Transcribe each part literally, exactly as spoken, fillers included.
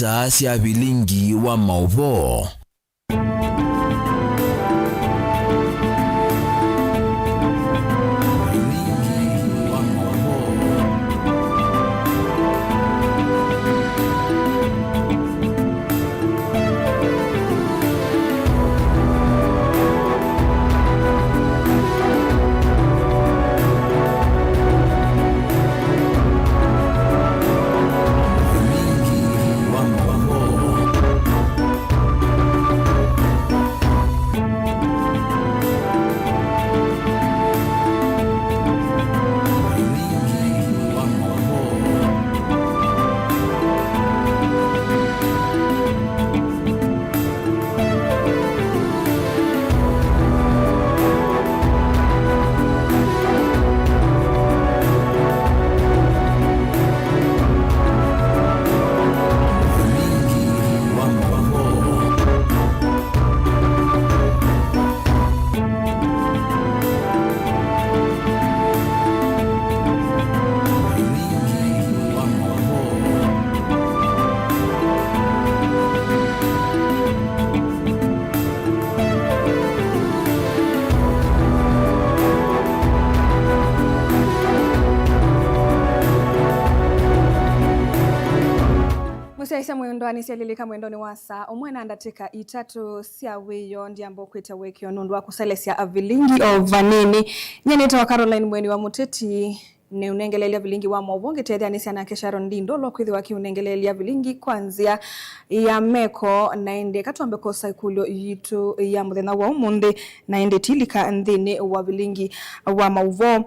Saa sya vilingi wa maũvoo. Mũsyaĩĩsya mwendwa, nĩsyalilika mwendonĩ wa saa ũmwe na ndatĩka itatũ sya wĩoo. Ndiamba kwĩtya wĩkĩo nũndũ wa kũselesya avilingi o vanini. Nyie nĩtawa Caroline Mweni wa Mũteti. Nĩũnengeleelya vilingi wa maũvoo ngĩtetheanĩsya nake Sharon Ndindo, ũla ũkwĩthĩwa akĩũnengeleelya vilingi kwa nzĩa ya meko. Na ĩndĩ eka twambe kwosa ĩkũlyo yitũ ya mũthenya wa ũmũnthĩ, na ĩndĩ tilika nthĩnĩ wa vilingi wa maũvoo.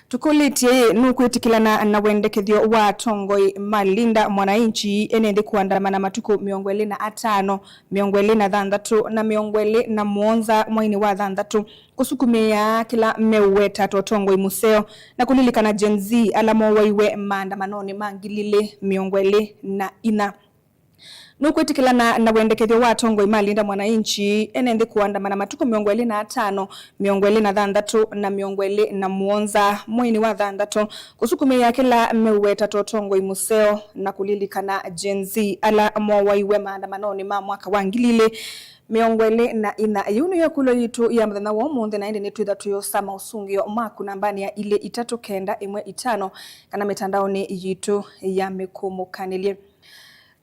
Tũkũlĩtye, ĩ, nũkwĩtĩkĩlana na wendekethyo wa atongoi ma Linda Mwananchi ene nthĩ kũandamana matukũ mĩongo ĩlĩ na atano, mĩongo ĩlĩ na thanthatũ, na mĩongo ĩlĩ na mũonza mweinĩ wa thanthatũ, kũsukumĩĩa kĩla meũweta ta ũtongoi mũseo, na kũlilikana Gen Z ala mowaiwe maandamanonĩ ma ngili ilĩ mĩongo ĩlĩ na inya. Nũkwĩtĩkĩlana na wendekethyo wa atongoi ma Linda Mwananchi ene nthĩ kũandamana matukũ mĩongo ĩlĩ na atano, mĩongo ĩlĩ na thanthatũ, na mĩongo ĩlĩ na mũonza mweinĩ wa thanthatũ, kũsukumĩĩa kĩla meũweta ta ũtongoi mũseo, na kũlilikana Gen Z ala mowaiwe maandamanonĩ ma mwaka wa ngili ilĩ mĩongo ĩlĩ na inya. Yĩu nĩyo ĩkũlyo yitũ ya mũthenya wa ũmũnthĩ, na ĩndĩ nĩtwĩtha tũyosa maũsũngĩo maku nambanĩ ya ilĩ itatũ kenda ĩmwe itano kana mĩtandaonĩ yitũ ya mĩkũmũkanĩlye.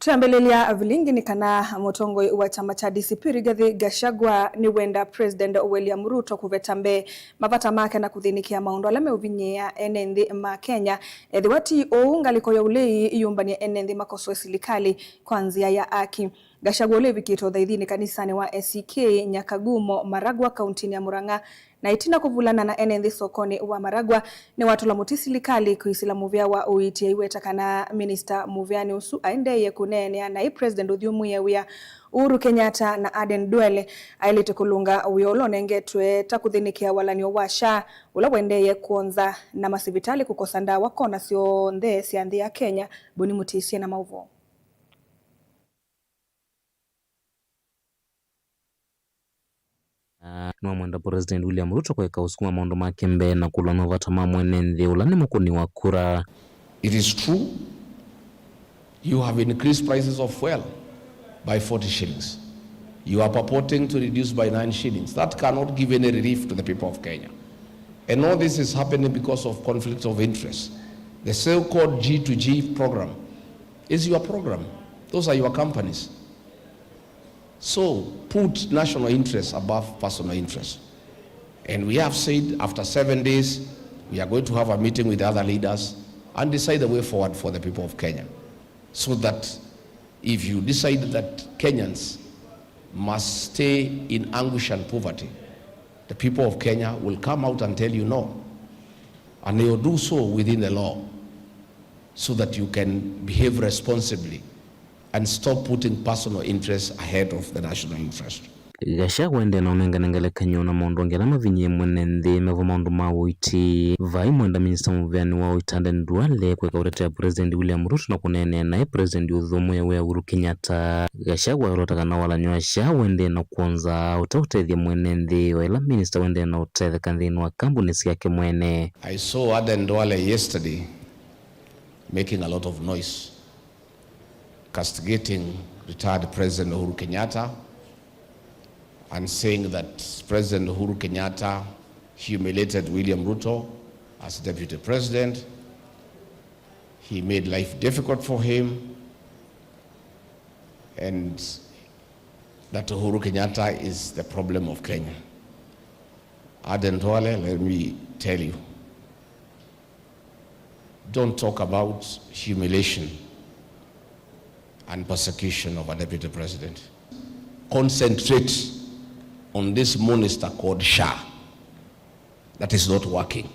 Twĩambĩlĩlya vilingi nĩ kana mũtongoi wa kyama kya D C P Rigathi Gachagua nĩwenda President William Ruto kũveta mbee mavata make na kũthĩnĩkĩa maũndũ ala meũvinyĩĩa ene nthĩ ma Kenya. Ethĩwa ti ũu, ngalĩko ya ũlei ĩyũmbany'a ene nthĩ makosoe silikalĩ kwa nzĩa ya aki. Gachagua ũla wĩvikĩte ũthaithinĩ kanisanĩ wa A C K Nyakagumo, Maragua, kauntinĩ ya Murang'a, na ĩtina kũvulana na ene nthĩ sokonĩ wa Maragua, nĩwatũla mũtĩ silikalĩ kwĩsĩla mũvea wa ũiiti, aiweta kana minista mũveanĩ ũsu aendeeye kũneenea naĩ President ũthyũmũĩe wĩa Uhuru Kenyatta na Aden Duale aĩlĩte kũlũnga wĩa ũla ũnengetwe ta kũthĩnĩkĩa walany'o wa SHA ũla ũendeeye kwonza, na masivitalĩ kũkosa ndawa kona syonthe sya nthĩ ya Kenya. Boni Mũtĩsye na maũvoo. Na nĩwamwenda President William Ruto kũeka ũsukuma maũndũ make mbee na kũlwa na vata ma mwene nthĩ ũla nĩ mũkũni wa kura. It is true, you have increased prices of fuel by forty shillings. You are purporting to reduce by nine shillings. That cannot give any relief to the people of Kenya. And all this is happening because of conflict of interest. The so-called G to G program is your program. Those are your companies. So put national interests above personal interests. And we have said after seven days, we are going to have a meeting with the other leaders and decide the way forward for the people of Kenya. So that if you decide that Kenyans must stay in anguish and poverty, the people of Kenya will come out and tell you no. And they will do so within the law so that you can behave responsibly and stop putting personal interests ahead of the national interest. Gachagua ende na ũnengane ngelekany'o na maũndũ angĩ ala mavinyĩe mwene nthĩ mevo maũndũ ma ũiiti. Vai mwenda minista mũveani wa ũiiti Aden Duale kwĩka ũtetea President William Ruto na kũneenea naĩ President ũthyũmũĩe wĩa Uhuru Kenyatta. Gachagua ayolota kana walany'o wa SHA ũendee na kwonza ũteũtethya mwene nthĩ, o ĩla minista ũendee na ũtetheka nthĩnĩ wa kambuni syake mwene. I saw Aden Duale yesterday making a lot of noise. castigating retired President Uhuru Kenyatta and saying that President Uhuru Kenyatta humiliated William Ruto as deputy president. He made life difficult for him, and that Uhuru Kenyatta is the problem of Kenya. Aden Duale, let me tell you, don't talk about humiliation and persecution of a deputy president. Concentrate on this monster called SHA that is not working.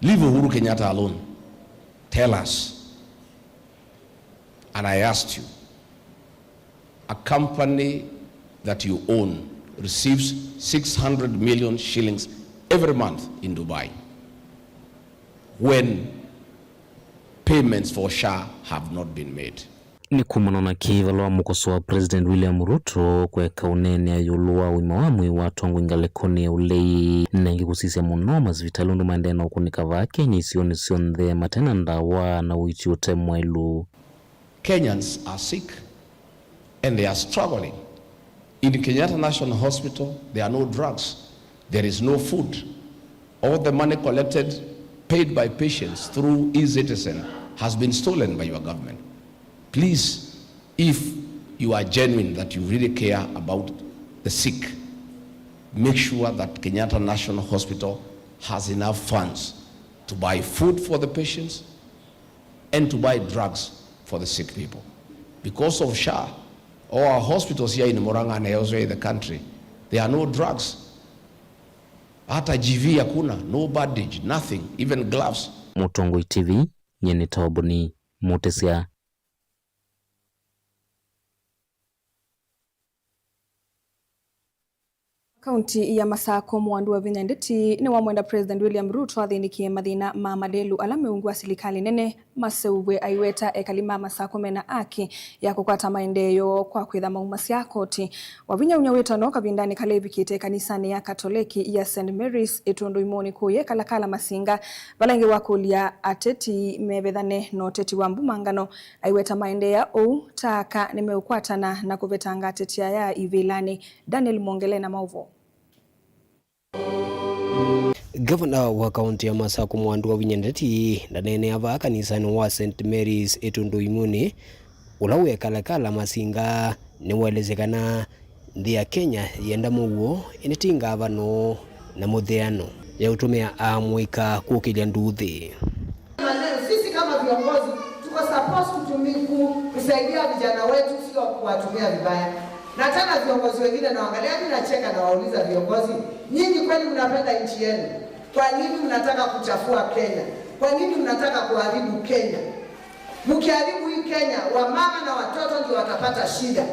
Leave Uhuru Kenyatta alone. Tell us. And I asked you, a company that you own receives six hundred million shillings every month in Dubai, when payments for SHA have not been made. Nĩ kumana na kĩĩ vala wamũkosoa President William Ruto kweka ũneenea ĩũlũ wa ũima wa mwĩĩ wa atongoi ngalĩkonĩ ya ũlei, na ĩngĩ kũsisya mũno masivitalĩ ũndũ maendee na ũkũnĩka vaa Kenya isionĩ syonthe mate na ndawa na ũiiti ũte mwaĩlu. Kenyans are sick and they are struggling. In Kenyatta National Hospital, there are no drugs. There is no food. All the money collected, paid by patients through e-Citizen has been stolen by your government. Please, if you are genuine that you really care about the sick, make sure that Kenyatta National Hospital has enough funds to buy food for the patients and to buy drugs for the sick people. Because of SHA, all our hospitals here in Murang'a and elsewhere in the country, there are no drugs. Hata G V hakuna, no bandage, nothing, even gloves. Mũtongoi T V, nyie nĩ Toboni Mũtĩsya. Kaunti ya Masako, Mwandu wa Vinya Ndeti nĩwamwenda President William Ruto athĩnĩkĩe mathĩna ma malĩlu ala meungu wa silikalĩ nene maseũvw'e, aiweta ekali ma Masako mena aki ya kũkwata maendeeo kwa kwĩtha maumasya koti. Wavinya ũnyw'a wĩtano kavindanĩ kala ĩvikĩte kanisanĩ ya Katoleki ya Saint Mary's Ĩtũndũ Imũnĩ kũu Kalakala Masinga, vala ĩngĩ wakũlya ateti mevethane na ũteti wa mbumangano. Aiweta maendeea ũu ta aka nĩmeũkwatana na kũvetanga ateti aya ivĩlanĩ. Daniel Mwongele na maũvoo. Ngavana wa kaunti ya Masako Mwandu wa Vinya Ndeti ndaneenea vaa kanisanĩ wa Saint Mary's Ĩtũndũ Imũnĩ, ũla wĩ Kalakala Masinga, nĩwaelesye kana nthĩ ya Kenya yĩenda mũuo, ĩndĩ ti ngavano na mũtheano ya ũtũmĩa amũika kũkĩlya nduthi. Maneno, sisi kama viongozi tuko supposed to tumi-, ku-, kusaidia vijana wetu, sio kuwatumia vibaya. Na tena viongozi wengine naangalia, mimi nacheka na wauliza viongozi, nyinyi kweli mnapenda nchi yenu? Kwa nini mnataka kuchafua Kenya? Kwa nini mnataka kuharibu Kenya? Mkiharibu hii Kenya, wamama na watoto ndio watapata shida.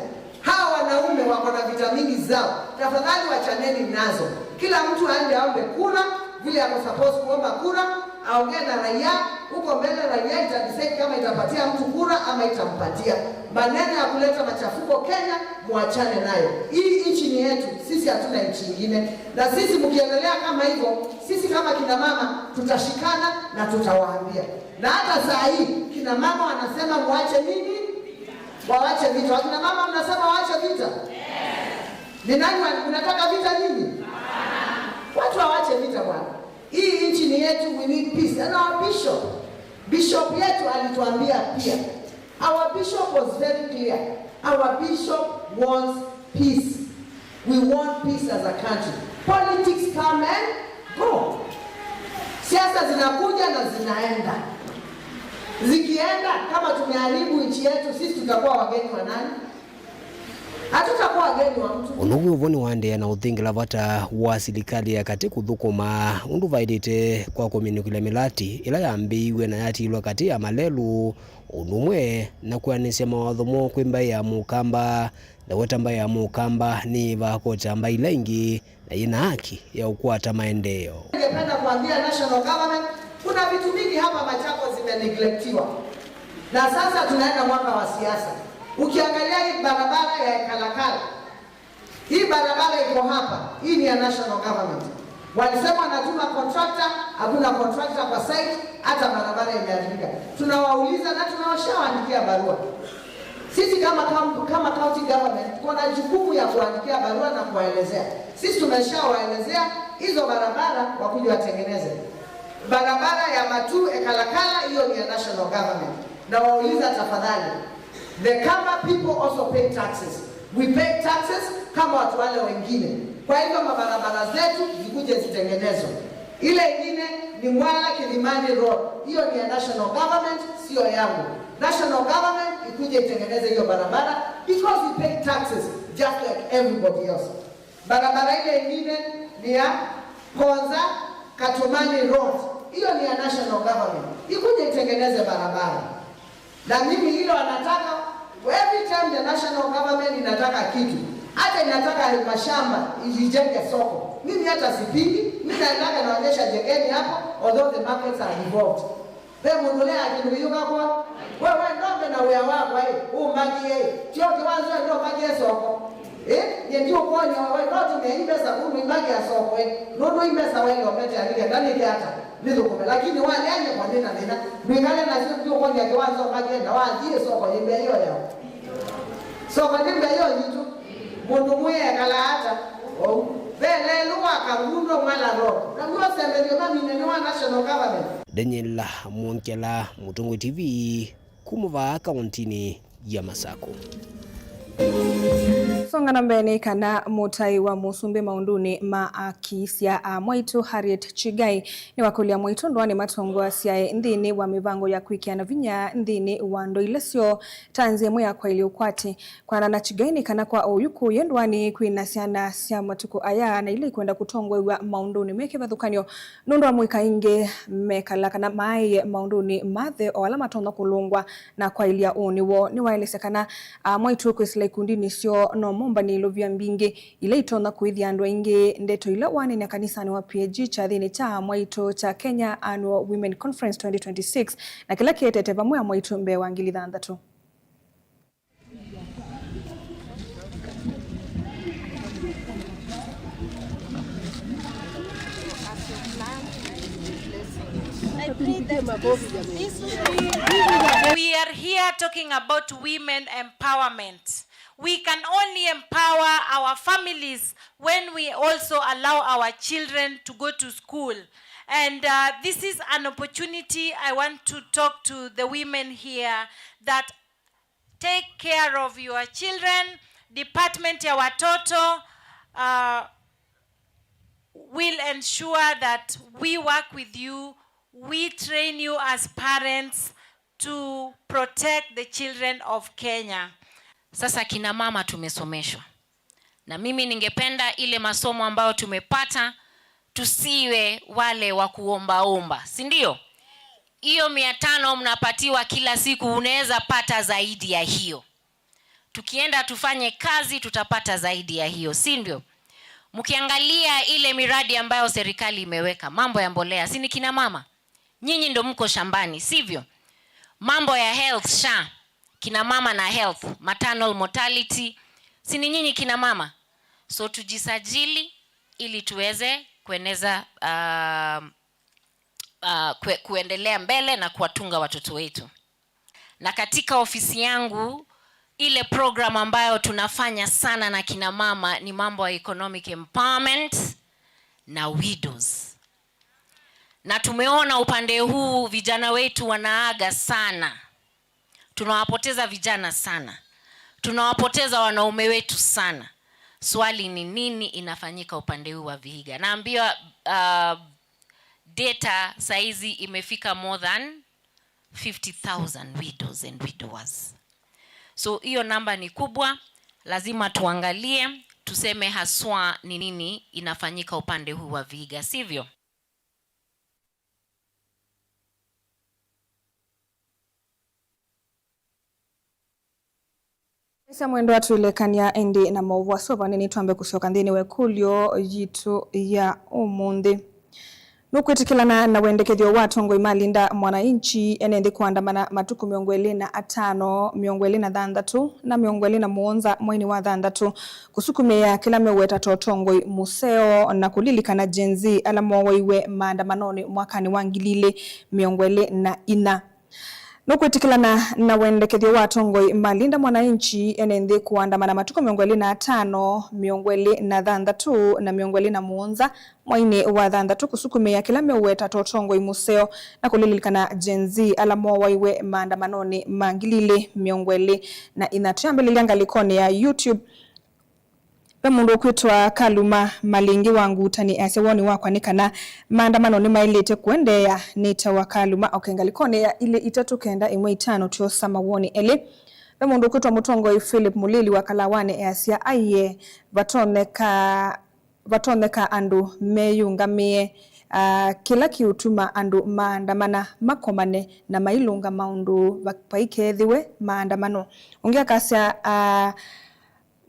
Hawa wanaume wako na vita mingi zao. Tafadhali wachaneni nazo. Kila mtu aende aombe kura, vile ako supposed kuomba kura, aongee na raia, huko mbele raia itadecide kama itapatia mtu kura ama itampatia. Maneno ya kuleta machafuko Kenya, muachane nayo. Hii nchi ni yetu, sisi hatuna nchi ingine. Na sisi mkiendelea kama hivyo, sisi kama kina mama tutashikana na tutawaambia. Na hata saa hii, kina mama wanasema muache nini? Wawache vita. Wakina mama mnasema waache vita? Ni nani wa-, mnataka vita nyinyi? Watu wawache vita bwana. Hii nchi ni yetu, we need peace. And our bishop, bishop yetu alituambia pia. Our bishop was very clear. Our bishop wants peace. We want peace as a country. Politics come and go. Siasa zinakuja na zinaenda. Zikienda, kama tumeharibu nchi yetu, sisi tutakuwa wageni wa nani? Hatutakuwa wageni wa mtu. Ũndũ wĩ ũvo nĩwaendeea na ũthingĩla vata wa silikalĩ ya katĩ kũthũkũma ũndũ vaĩlĩte kwa kũminũkĩlya mĩlati ĩla yambĩĩiw'e na yatiilwe katĩ ya malelũ, ũndũ ũmwe na kwĩanĩsya mawatho moo kwĩ mbaĩ ya Mũkamba. Ndaweta mbaĩ ya Mũkamba nĩyĩvaa koti ya mbaĩ ila ingĩ na yĩna haki ya ũkwata maendeeo. Ningependa kuambia national government, kuna vitu mingi hapa Machakos zimeneglectiwa. Na sasa tunaenda mwaka wa siasa. Ukiangalia hii barabara ya Kalakala, hii barabara iko hapa, hii ni ya national government. Walisema wanatuma contractor, hakuna contractor kwa site, hata barabara imeharibika. Tunawauliza na tunawashawaandikia barua. Sisi kama, kama, kama county government tuko na jukumu ya kuandikia barua na kuwaelezea. Sisi tumeshawaelezea hizo barabara wakuje watengeneze. Barabara ya Matuu Ekalakala, hiyo ni ya national government. Na wauliza tafadhali, the Kamba people also pay taxes. We pay taxes kama watu wale wengine. Kwa hivyo mabarabara zetu zikuje zitengenezwe. Ile ingine ni Mwala Kilimani Road. Hiyo ni ya national government, sio yangu. National government ikuje itengeneze hiyo barabara because we pay taxes just like everybody else. Barabara ile ingine ni ya Konza Katumani Road. Hiyo ni ya national government. Ikuje itengeneze barabara. Na mimi hilo anataka, every time the national government inataka kitu, hata inataka mashamba ijenge soko, mimi hata sipingi, mimi naendaka naonyesha, jengeni hapo, although the markets are devolved. Ve mũndũ ũleaa kĩndũ kĩyũka kwa we, we ndombe na wĩa wakwa ĩ, ũmbakie ĩ, tio kĩwanza ĩ, ndombakie soko ĩ, nye ndiũkwony'a we, no tũmĩa imbesa kũndũ imbakia soko ĩ, nũndũ imbesa waile ũmete alike ndanĩke ata nĩthũkũme, lakini walea nyekwa nĩ na thĩna, ndwĩkale nasyo ndiũkwony'a kĩwanza ũmbakie na wathiĩ soko yĩ mbee ĩyo yao. Soko nĩ mbee ĩyo yitũ. Mũndũ mwĩekala ata ou? Ve lelũ wa Kangundo Mwala Road. Na w'o ũsembethyo mamine nĩ wa national government. Daniel Mwongela, Mũtongoi T V, kuma vaa kauntinĩ ya Masakũ. Songa na mbee nĩ kana mũtai wa mũsumbĩ maũndũnĩ ma akiisya a mwaitũ Harriet Chigai nĩwakũlya mwaitũ ndũanĩ matongoasyae nthĩnĩ wa mĩvango ya kwĩkĩana vinya nthĩnĩ wa ndũa ila syoo ta nzĩa ĩmwe ya kwaĩlya ũkwati. Kwana na Chigai nĩ kana kwa oyu kũya ndũanĩ kwĩ na syana sya matukũ aya na ila ikwenda kũtongoew'a maũndũnĩ me kĩvathũkany'o nũndũ amũika aingĩ mekala kana maaĩe maũndũnĩ ma the o ala matonya kũlũngwa na kwaĩlya ũnĩ woo. Nĩwaelesya kana amwaitũ kwĩsĩla ikundinĩ syoo no mombanĩe ilovia mbingĩ ila itonya kũĩthya andũ aingĩ. Ndeto ila wanene kanisanĩ wa P A G kyathĩnĩ kya amwaitũ kya Kenya Annual Women Conference twenty twenty-six na kĩla kĩetete vamwe amwaitũ mbee wa ngili thanthatũ. We are here talking about women empowerment. We can only empower our families when we also allow our children to go to school. And uh, this is an opportunity I want to talk to the women here that take care of your children. Department ya watoto uh, will ensure that we work with you, we train you as parents to protect the children of Kenya. Sasa kina mama tumesomeshwa, na mimi ningependa ile masomo ambayo tumepata tusiwe wale wa kuombaomba, si ndio? Hiyo mia tano mnapatiwa kila siku, unaweza pata zaidi ya hiyo. Tukienda tufanye kazi, tutapata zaidi ya hiyo, si ndio? Mkiangalia ile miradi ambayo serikali imeweka, mambo ya mbolea, si ni kina mama? Nyinyi ndo mko shambani, sivyo? Mambo ya health, sha, kina mama na health, maternal mortality, si ni nyinyi kina mama? So tujisajili ili tuweze kueneza, uh, uh, kue, kuendelea mbele na kuwatunga watoto wetu. Na katika ofisi yangu, ile program ambayo tunafanya sana na kina mama ni mambo ya economic empowerment na widows. Na tumeona upande huu vijana wetu wanaaga sana. Tunawapoteza vijana sana. Tunawapoteza wanaume wetu sana. Swali ni nini inafanyika upande huu wa Vihiga? Naambiwa, uh, data saizi imefika more than fifty thousand widows and widowers. So hiyo namba ni kubwa, lazima tuangalie, tuseme haswa ni nini inafanyika upande huu wa Vihiga, sivyo? Esa mwendo atwĩlekany'a ĩndĩ na maũvoo asu vanini, twambe kũsyoka nthĩnĩ wa ĩkũlyo yitũ ya ũmũnthĩ. Nũkwĩtĩkĩlana na wendekethyo wa atongoi ma Linda Mwananchi ene nthĩ kũandamana matukũ mĩongo ĩlĩ na atano, mĩongo ĩlĩ na thanthatũ, na mĩongo ĩlĩ na mũonza mweinĩ wa thanthatũ, kũsukumĩĩa kĩla meũweta ta ũtongoi mũseo na kũlilikana Gen Z ala mooaiwe maandamanonĩ mwakanĩ wa ngili ilĩ mĩongo ĩlĩ na inya? Nũkwĩtĩkĩlana na wendekethyo wa atongoi ma Linda Mwananchi ene nthĩ kũandamana matukũ mĩongo ĩlĩ na atano, mĩongo ĩlĩ na thanthatũ na mĩongo ĩlĩ na mũonza mweinĩ wa thanthatũ kũsukumĩĩa kĩla meũweta ta ũtongoi mũseo na kũlilikana Gen Z ala moowaiwe maandamanonĩ ma ngili ilĩ mĩongo ĩlĩ na ĩthatũ. Yambĩlĩlya ngalĩkonĩ ya YouTube. Ve mũndũ ũkwĩtwa Kaluma Malĩngĩ wa Ngutani easya, woni wakwa nĩ kana maandamano nĩmaĩlĩte kũendeea. Nĩtawa Kaluma oke ngalĩkonĩ ya ilĩ itatũ kenda ĩmwe itano twosa mawoni elĩ. Ve mũndũ ũkwĩtwa mũtongoi Philip Mũlili wa Kalawanĩ easya, aiee, vatonyeka, vatonyeka andũ meyũngamĩe, ah, kĩla kĩũtuma andũ maandamana makomane na mailũnga maũndũ va-, vaikethĩwe maandamano. Ũngĩ akasya, ah,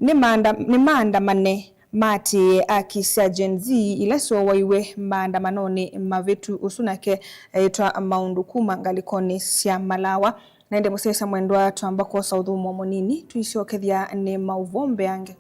Nĩmaanda-, nĩmaandamane maatĩĩe aki sya Gen Z ila syowaiwe maandamanonĩ mavĩtu. Ũsu nake eĩtwa Maũndũ kuma ngalĩkonĩ sya Malawa. Na ĩndĩ mũsyaĩĩsya mwendwa, twamba kwosa ũthũmũo mũnini, tũisyokethya nĩ maũvoo mbeange.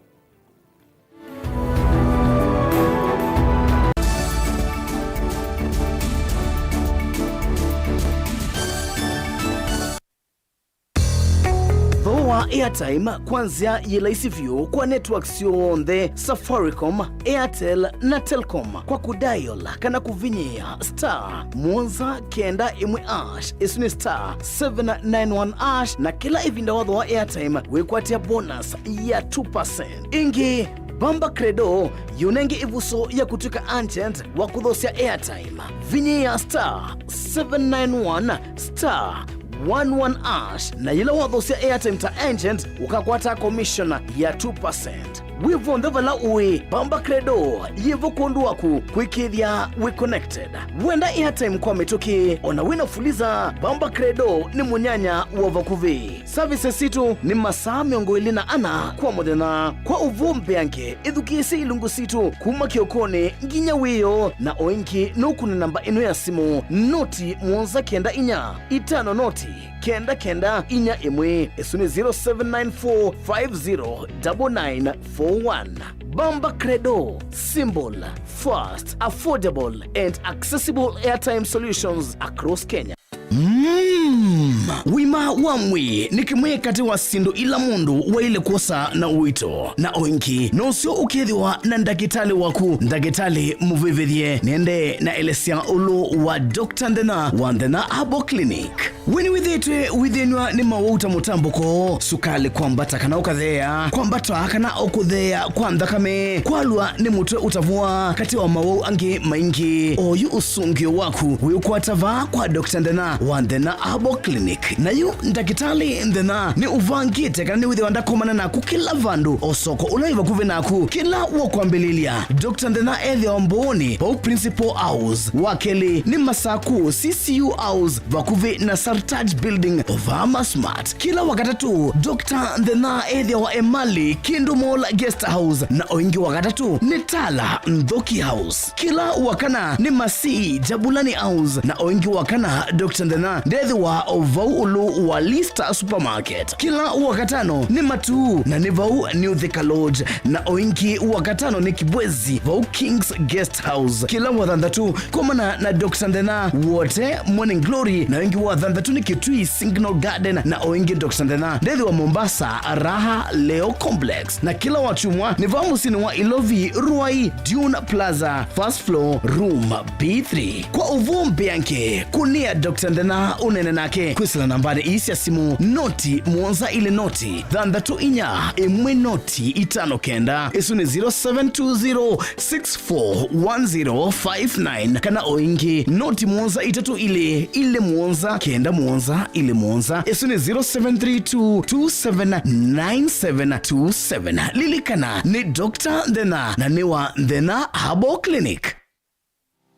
Thooa airtime kwa nzĩa yĩ laisi vyũ kwa networks syonthe, Safaricom, Airtel, na Telcom, kwa kũdial kana kũvinyĩĩa star mũonza kenda ĩmwe hash, ĩsu nĩ star seven nine one hash, na kĩla ĩvinda wathooa airtime wĩkwatĩa bonus ya two percent. Ĩngĩ, Bamba Credo yĩũnenge ĩvuso ya kũtw'ĩka agent wa kũthosya airtime. Vinyĩĩa star seven nine one star one one hash, na yĩla wathosya airtime ta agent, ũkakwata commission ya two percent. Wĩ vonthe vala ũĩ, Bamba Credo yĩvo kwondũ waku kwĩkĩĩthya wĩ connected. Wenda airtime kwa mĩtũkĩ, ona wĩna Fuliza, Bamba Credo nĩ mũnyanya wa vakuvĩ. Services sitũ nĩ masaa mĩongo ĩlĩ na ana kwa mũthenya. Kwa ũvoo mbeange, ĩthukĩĩsye ilungu sitũ kuma kĩokonĩ nginya wĩoo, na o ĩngĩ nũkũne namba ĩno ya simũ, noti mũonza kenda inya, itano noti, kenda kenda inya ĩmwe. Ĩsu nĩ zero seven nine four five zero double nine four one. Bamba Credo, simple, fast, affordable and accessible airtime solutions across Kenya. Mm, ũima wa mwĩĩ nĩ kĩmwe katĩ wa syĩndũ ila mũndũ waĩle kwosa na ũito, na o ĩngĩ nũseo ũkethĩwa na ndakĩtalĩ waku. Ndakĩtalĩ mũvĩvĩthye nĩendee na elesya ũlũ wa Doctor Nthena wa Nthena Herbal Clinic. We nĩwĩthĩĩtwe wĩthĩnw'a nĩ mawau ta mũtambũko, sukalĩ kwambata kana ũkatheea, kwambata kana o kũtheea kwa nthakame, kwalwa nĩ mũtwe ũtavũa, katĩ wa mawau angĩ maingĩ? Oyu ũsũngĩo waku wĩũkwata vaa kwa Doctor Nthena wa Nthena Herbal Clinic. Na yu ndakĩtalĩ Nthena nĩ ũvangĩte kana nĩwĩthĩwa ndakomana naku kĩla vandũ, o soko ũla wĩ vakuvĩ naku. Kĩla wũkwambĩlĩlya, Doctor Nthena ethĩawa Mbooni, vau Principal House. Wa kelĩ nĩ Masaku C C U House, vakuvĩ na Sartaj Building, Ovama Smart. Kĩla Wakatatũ, Doctor Nthena ethĩawa Emali, Kindu Mall Guest House, na o ĩngĩ Wakatatũ nĩ Tala, Nthoki House. Kĩla Wakana nĩ Masii, Jabulani House, na o ĩngĩ Wakana, Doctor Nthena ndethĩwa o vau ũlũ wa Lista Supermarket. Kĩla Wakatano nĩ Matuu, na nĩ vau New Thika Lodge, na o ĩngĩ Wakatano nĩ Kibwezi, vau King's Guest House. Kĩla Wathanthatũ, komana na Doctor Nthena Wote Morning Glory, na o ĩngĩ Wathanthatũ nĩ Kitui Signal Garden, na o ĩngĩ Doctor Nthena ndethĩwa Mombasa, Raha Leo Complex. Na kĩla Wakyumwa nĩ vaa mũsyĩnĩ wa Ilovi, Ruai, Dune Plaza, first floor, room B three. Kwa ũvoo mbeange, kũnĩa Doctor Nthena ũneene nake kwĩsĩla nambanĩ ii sya simũ, noti mũonza ilĩ noti, thanthatũ inya, ĩmwe noti, itano kenda. Ĩsu nĩ zero seven two zero six four one zero five nine, kana o ĩngĩ, noti mũonza itatũ ilĩ, ilĩ mũonza, kenda mũonza, ilĩ mũonza. Ĩsu nĩ zero seven three two two seven nine seven two seven. Lilikana, nĩ Doctor Nthena, na nĩ wa Nthena Herbal Clinic.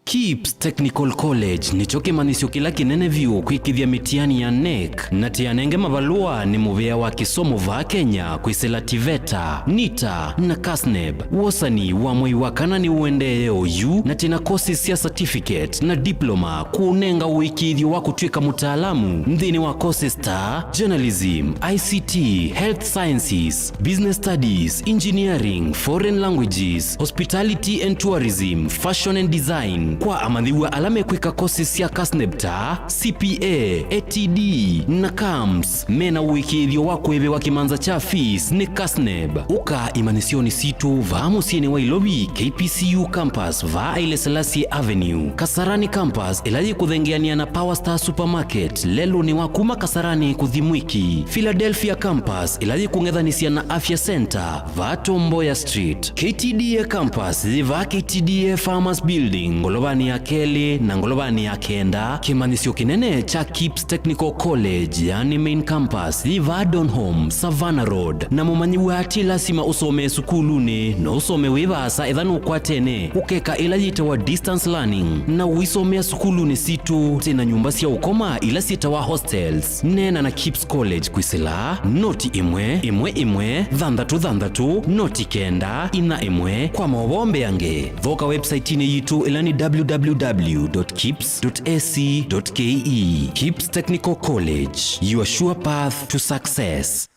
KIPS Technical College nĩkyo kĩmanyĩsyo kĩla kĩnene vyũ kwĩkĩthya mĩtiani ya NEC, na tĩanenge mavalũa nĩ mũvĩa wa kĩsomo vaa Kenya kwĩsĩla TVETA, NITA, na KASNEB. Wosani wa mwei wa kana nĩũendeee oyu, na twĩna courses sya certificate na diploma kũũnenga ũĩkĩĩthyo wa kũtw'ĩka mũtaalamu nthĩnĩ wa courses ta journalism, I C T, health sciences, business studies, engineering, foreign languages, hospitality and tourism, fashion and design, Kwa amanyĩw'a ala mekwĩka courses sya KASNEB ta C P A, A T D, na camps, mena ũĩkĩĩthyo wa kũĩvĩwa kĩmanza kya fees nĩ KASNEB. Ũka imanyĩsyonĩ sitũ vaa mũsyĩnĩ wa Ilovi, K P C U campus, vaa Haile Selassie Avenue, Kasarani campus, ĩla yĩkũthengeanĩa na Power Star Supermarket, lelũnĩ wa kuma Kasarani kũthi Mwiki, Philadelphia campus, ĩla yĩkũng'ethanĩsya na Afya Center, vaa Tom Mboya Street. K T D A campus yĩ vaa K T D A Farmers Building, ngolovanĩ ya kelĩ na ngolovanĩ ya kenda. Kĩmanyĩsyo kĩnene kya KIPS Technical College, yani main campus, yĩ vaa Donholm, Savannah Road. Na mũmanyĩw'a, ti lasima ũsomee sukulunĩ, no ũsome wĩ vaasa ethĩwa nũkwatene ũkeka ĩla yĩtawa distance learning, na ũisomea sukulunĩ sitũ. Twĩ na nyũmba sya ũkoma ila syĩtawa hostels. Neena na KIPS College kwĩsĩla noti ĩmwe ĩmwe ĩmwe thanthatũ thanthatũ noti kenda inya ĩmwe. Kwa maũvoo mbeange, thoka website-inĩ yitũ ĩla nĩ W W W dot kips dot A C dot K E. KIPS Technical College, your sure path to success.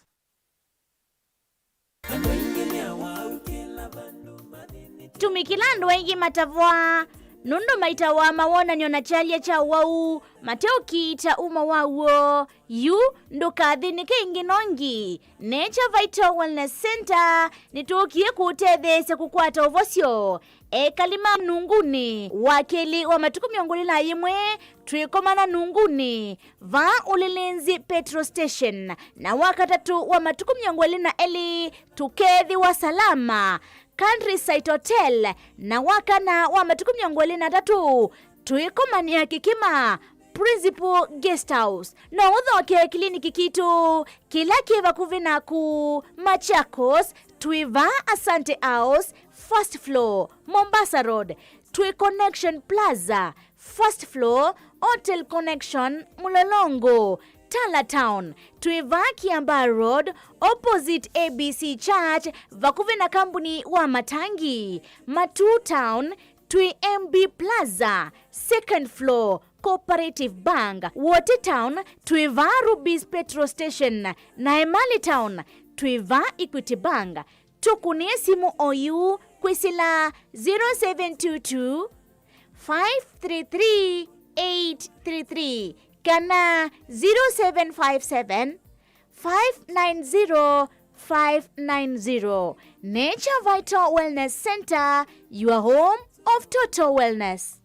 Tumi kĩla andũ aingĩ matavwa nũndũ maitawa mawonany'o na kyalya kya ũwau mateũkiita uma waw'o. Yu ndũkathĩnĩke ĩngĩ nongi. Nature Vital Wellness Center nĩtũkie kũũtetheesya kũkwata ũvosyo. Ekali ma Nungunĩ, wa kelĩ wa matukũ mĩongo ĩlĩ na ĩmwe, twĩkomana Nungunĩ, vaa Ulilinzi Petrol Station, na wa katatũ wa matukũ mĩongo ĩlĩ na elĩ, tũkeethĩwa Salama Countryside Hotel, na wa kana wa matukũ mĩongo ĩlĩ na atatũ, twĩkomanĩa Kĩkĩma Principal Guest House. No ũthoke kliniki kitũ kĩla kĩ vakuvĩ naku. Machakos, twĩ vaa Asante House, first floor, Mombasa Road, twĩ Connection Plaza, first floor, Hotel Connection, Mlolongo. Tala Town, twĩ vaa Kiambaa Road, opposite A B C Church, vakuvĩ na kambuni wa matangi. Matuu Town, twĩ M B Plaza, second floor, Cooperative Bank. Wote Town, twĩ vaa Rubis Petrol Station, na Emali Town, twĩ vaa Equity Bank. Tũkũnĩe simũ oyu kwĩsĩla zero seven two two, five three three, eight three three kana zero seven five seven, five nine zero, five nine zero. Nature Vital Wellness Center, your home of total wellness.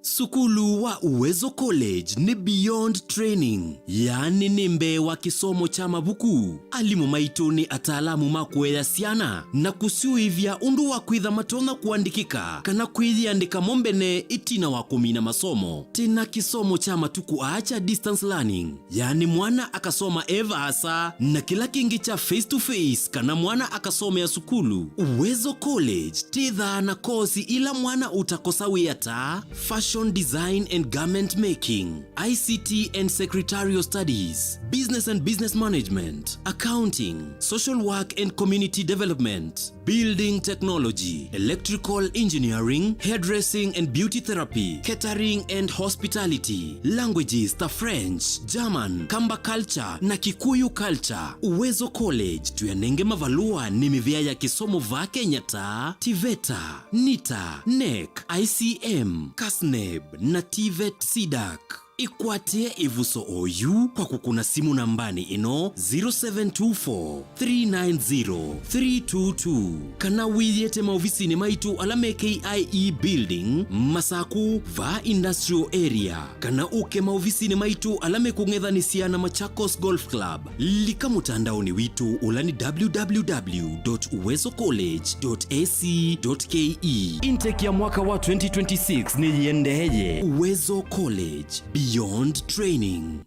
Sukulu wa Uwezo College nĩ beyond training, yaani nĩ mbee wa kĩsomo kya mavuku. Alimũ maitũ nĩ ataalamu ma kũea syana na kũsyũĩvya ũndũ wa kwĩtha matonya kũandĩkĩka kana kwĩyĩandĩka mo mbene ĩtina wa kũmina masomo. Twĩ na kĩsomo kya matukũ aa kya distance learning, yaani mwana akasoma e vaasa, na kĩla kĩngĩ kya face to face kana mwana akasomea sukulu. Uwezo College twĩthaa na kosi ila mwana ũtakosa wĩa ta fashion design and garment making, I C T and secretarial studies, business and business management, accounting, social work and community development, building technology, electrical engineering, hairdressing and beauty therapy, catering and hospitality, languages ta French, German, Kamba culture na Kikuyu culture. Uwezo College tũyanenge mavalũa nĩ mĩvĩa ya kĩsomo vaa Kenya ta TVETA, NITA, NEC, I C M, KASNEB na TVET CDAC. Ĩkwatĩe ĩvuso oyu kwa kũkũna simũ nambanĩ ĩno, zero seven two four, three nine zero, three two two, kana wĩyĩte maovisinĩ maitũ ala me K I E Building, Masaku, vaa Industrial Area, kana ũke maovisinĩ maitũ ala mekũng'ethanĩsya na Machakos Golf Club. Lika mũtandaonĩ witũ ũla nĩ W W W dot uwezo college dot A C dot K E. Intake ya mwaka wa twenty twenty-six nĩyĩendeeye. Uwezo College, beyond training.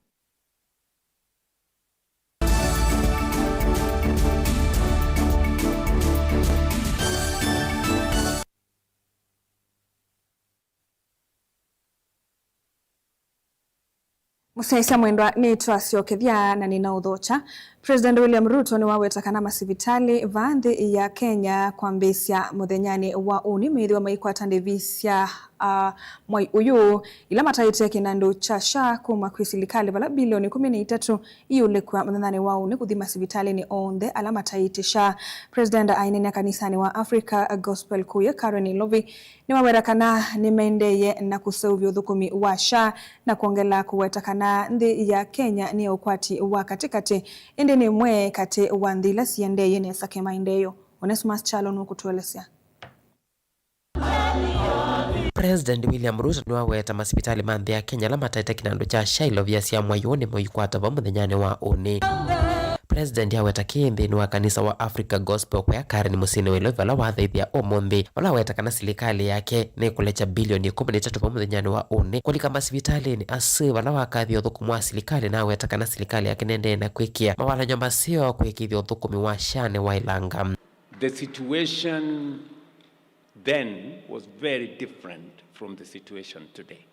Mũsyaĩĩsya mwendwa, nĩtwasyokethya na nĩnaũthokya. President William Ruto nĩwaweta kana masivitalĩ vaa nthĩ ya Kenya kwambĩĩsya mũthenyanĩ wa ũnĩ meĩthĩwa maikwata ndĩvi sya, ah, mwai ũyũ, ila mataĩte kĩnandũ kya SHA kuma kwĩ silikalĩ, vala bilioni kũmi na itatũ iũlĩkw'a mũthenyanĩ wa ũnĩ kũthi masivitalĩnĩ onthe ala mataĩte SHA. President aineenea kanisanĩ wa Africa Gospel kũya Karen Ilovi, nĩwaweta kana nĩmaendeeye na kũseũvya ũthũkũmi wa SHA na kwongela kũweta kana nthĩ ya Kenya nĩ ya ũkwati wa katĩkatĩ, ĩndĩ nĩ ĩmwe katĩ wa nthĩ ila siendeeye nesa kĩmaendeeo. Onesmus Kyalo nũkũtũelesya. President William Ruto nĩwaweta masivitalĩ ma nthĩ ya Kenya ala mataĩte kĩnandũ kya SHA ilovia sya mwai ũũ nĩmo ikwata vau mũthenyanĩ wa ũnĩ. President aweta kĩĩ nthĩnĩ wa kanisa wa Africa Gospel Choir Karen mũsyĩnĩ wa Ilovi vala wathĩithya ũmũnthĩ, vala aweta kana silikalĩ yake nĩkũlekya bilioni ĩkũmi na itatũ vau mũthenyanĩ wa ũnĩ kũlika masivitalĩnĩ asu. Vala wakathĩa ũthũkũmi wa silikalĩ, na aweta kana silikalĩ yake nĩendeee na kwĩkĩa mawalany'o maseo kũĩkĩĩthya ũthũkũmi wa SHA nĩwaĩlanga. The situation then was very different from the situation today.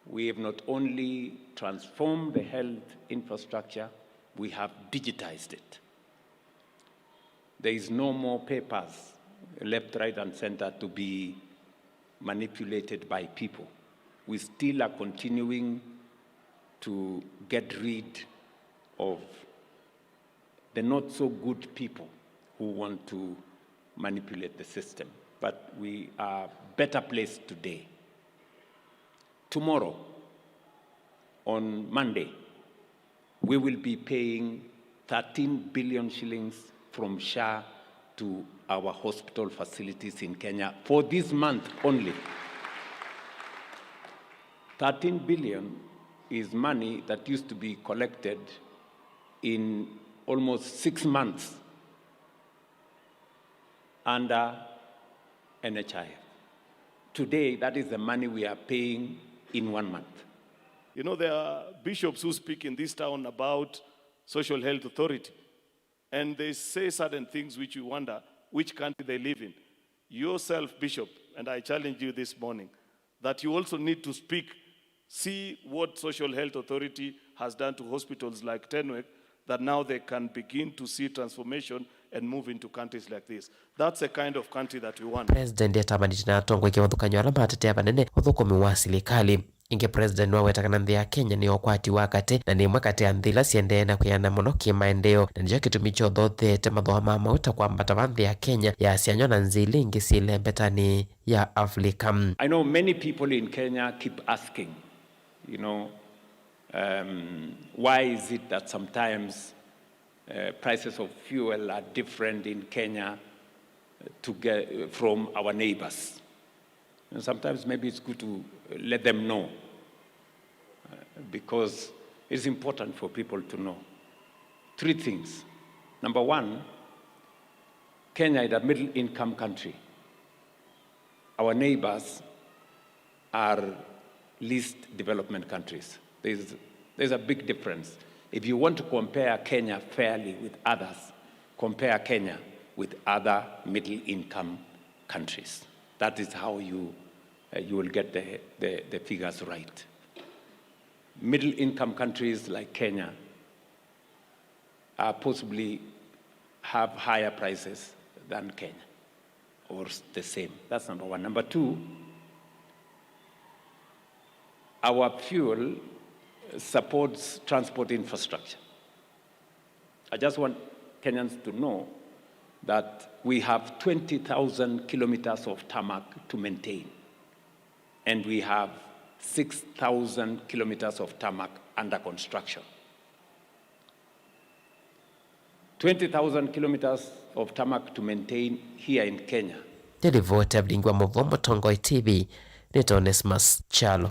We have not only transformed the health infrastructure, we have digitized it. There is no more papers left, right, and center to be manipulated by people. We still are continuing to get rid of the not so good people who want to manipulate the system. But we are better placed today. Tomorrow, on Monday, we will be paying thirteen billion shillings from SHA to our hospital facilities in Kenya for this month only. Thirteen billion is money that used to be collected in almost six months under N H I F. Today, that is the money we are paying in one month. You know, there are bishops who speak in this town about social health authority, and they say certain things which we wonder which country they live in. Yourself, Bishop, and I challenge you this morning that you also need to speak, see what social health authority has done to hospitals like Tenwek, that now they can begin to see transformation and move into countries like this. That's the kind of country that we want. President atamanĩte na atongoi kĩvathũkany'o ala matetea vanene ũthũkũmi wa silikalĩ. Ĩngĩ, President nĩwaweta kana nthĩ ya Kenya nĩ ya ũkwati wa katĩ, na nĩ ĩmwe katĩ ya nthĩ ila siendee na kwĩana mũno kĩmaendeeo, na nĩkyo kĩtumi kyothotheete mathooa ma mauta kwambata va nthĩ ya Kenya yasyanyw'a na nzĩ ila ingĩ syĩ lembetanĩ ya Africa. I know many people in Kenya keep asking, you know, um, why is it that sometimes, uh, prices of fuel are different in Kenya to get, from our neighbors? And sometimes maybe it's good to let them know, uh, because it's important for people to know three things. Number one, Kenya is a middle income country. Our neighbors are least development countries. There's, there's a big difference. If you want to compare Kenya fairly with others, compare Kenya with other middle income countries. That is how you, uh, you will get the, the, the figures right. Middle income countries like Kenya uh, possibly have higher prices than Kenya or s- the same. That's number one. Number two, our fuel supports transport infrastructure. I just want Kenyans to know that we have twenty thousand kilometers of tarmac to maintain, and we have six thousand kilometers of tarmac under construction. Twenty thousand kilometers of tarmac to maintain here in Kenya. Nĩ livoti ya Vilingi wa Mũvoo Mũtongoi T V, nĩ Onesmus Kyalo.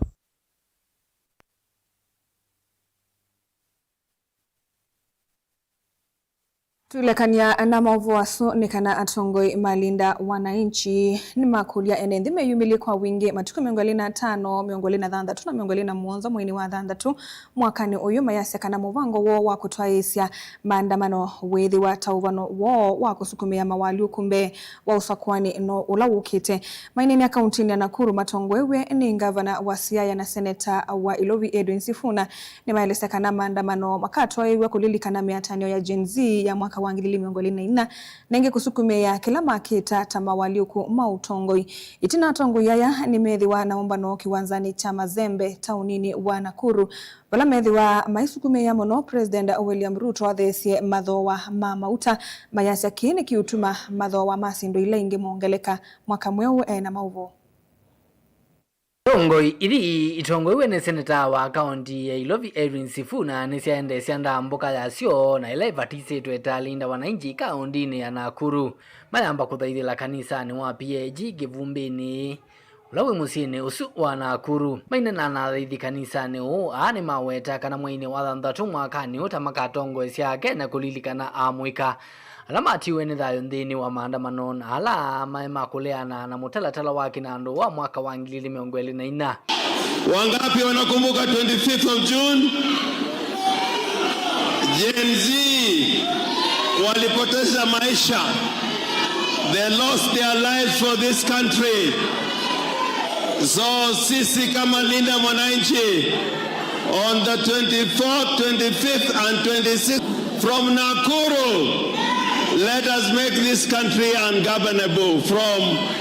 Tũilekany'a na maũvoo asu nĩ kana atongoi ma Linda Wananchi nĩmakũlya ene nthĩ meyumĩlye kwa wingĩ matukũ mĩongo ĩlĩ na atano, mĩongo ĩlĩ na thanthatũ na mĩongo ĩlĩ na mũonza mweinĩ wa thanthatũ mwakanĩ ũyũ, mayasya kana mũvango woo wa kũtwaĩĩsya maandamano wĩthĩwa ta ũvano woo wa kũsukumĩa mawalyũku mbee wa ũsakũani no ũla wũkĩte. Maineenea kauntinĩ ya Nakuru matongoew'e nĩ ngavana wa Siaya na seneta wa Ilovi Edwin Sifuna, nĩmaelesya kana maandamano makatwaĩw'a kũlilikana mĩatanĩo ya Gen Z ya mwaka wa ngili ili mĩongo ĩlĩ na inya, na ĩngĩ kũsukumĩa kĩla makĩta ta mawalyũku ma ũtongoi. Ĩtina, atongoi aya nĩmethĩwa na ũmbano kĩwanzanĩ kya Mazembe taũninĩ wa Nakuru, vala methĩwa maisukumĩa mũno President William Ruto atheesye mathooa ma mauta, mayasya kĩĩ nĩkĩũtuma mathooa ma syĩndũ ila ingĩ mongeleka mwaka mweũ. Ena maũvoo. Itongoi ithi itongoew'e nĩ seneta wa kaunti ya Ilovi Edwin Sifuna nĩsyaendeesya ndambũka yasyo na ĩla ĩvatisĩtwe ta Linda Wananchi kauntinĩ ya Nakuru, mayamba kũthaithĩla kanisanĩ wa P A G Kĩvumbĩnĩ, ũla wĩ mũsyĩnĩ ũsu wa Nakuru. Mainena na athaithi kanisanĩ ũũ, aa nĩmaweta kana mweinĩ wa thanthatũ mwakanĩ ũũ ta makatongoesya Akenya kũlilikana amũika ala matiwe nĩ thayũ nthĩnĩ wa maandamano na ala maĩ ma kũleana na mũtalatala wa kĩnandũ wa mwaka wa ngili ili mĩongo ĩlĩ na inya. Wangapi wanakumbuka twenty-fifth of June? Gen Z walipoteza maisha. They lost their lives for this country. So sisi kama Linda Mwananchi, on the twenty-fourth, twenty-fifth and twenty-sixth from Nakuru, let us make this country ungovernable from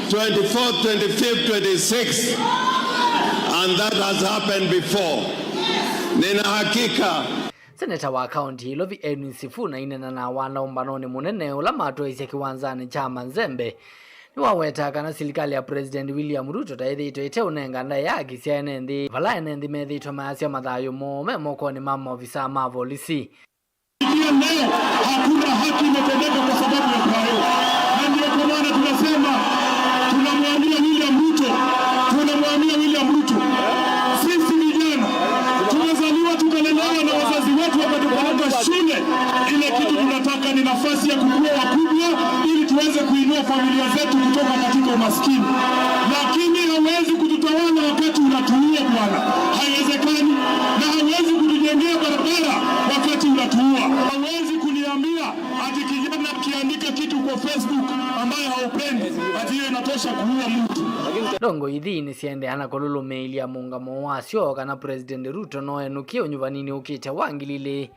twenty-fourth, twenty-fifth, twenty-sixth. And that has happened before. Nina hakika. Seneta wa kaunti ya Ilovi Edwin Sifuna ainena na wana ũmbanonĩ mũnene ũla matwaisye kĩwanzanĩ kya Mazembe, nĩwaweta kana silikalĩ ya President William Ruto ta ĩthĩĩtwe ĩteũnenga ndaĩa haki sya ene nthĩ, vala ene nthĩ methĩĩtwe mayasya mathayũ moo me mokonĩ ma maovisaa ma volisi. Kufikia leo, hakuna haki imetendeka kwa sababu ya thayũ. Na ndio kwa maana tunasema, tunamwambia William Ruto, tunamwambia William Ruto, sisi vijana tumezaliwa tukalelewa na wazazi wetu wakatupeleka shule. Ile kitu tunataka ni nafasi ya kukua wakubwa ili tuweze kuinua familia zetu kutoka katika umaskini. Lakini hauwezi kututawala wakati unatuua, bwana. Haiwezekani. Na hauwezi kutujengea barabara wakati unatuua. Hauwezi kuniambia ati kijana akiandika kitu kwa Facebook ambaye haupendi, ati hiyo inatosha kuua mtu. Ndongoi ithi nĩsyaendeea na kũlũlũmĩĩlya mũũngamo wasyo kana President Ruto no enũkie ũnyuvaninĩ ũkĩte wa ngili ili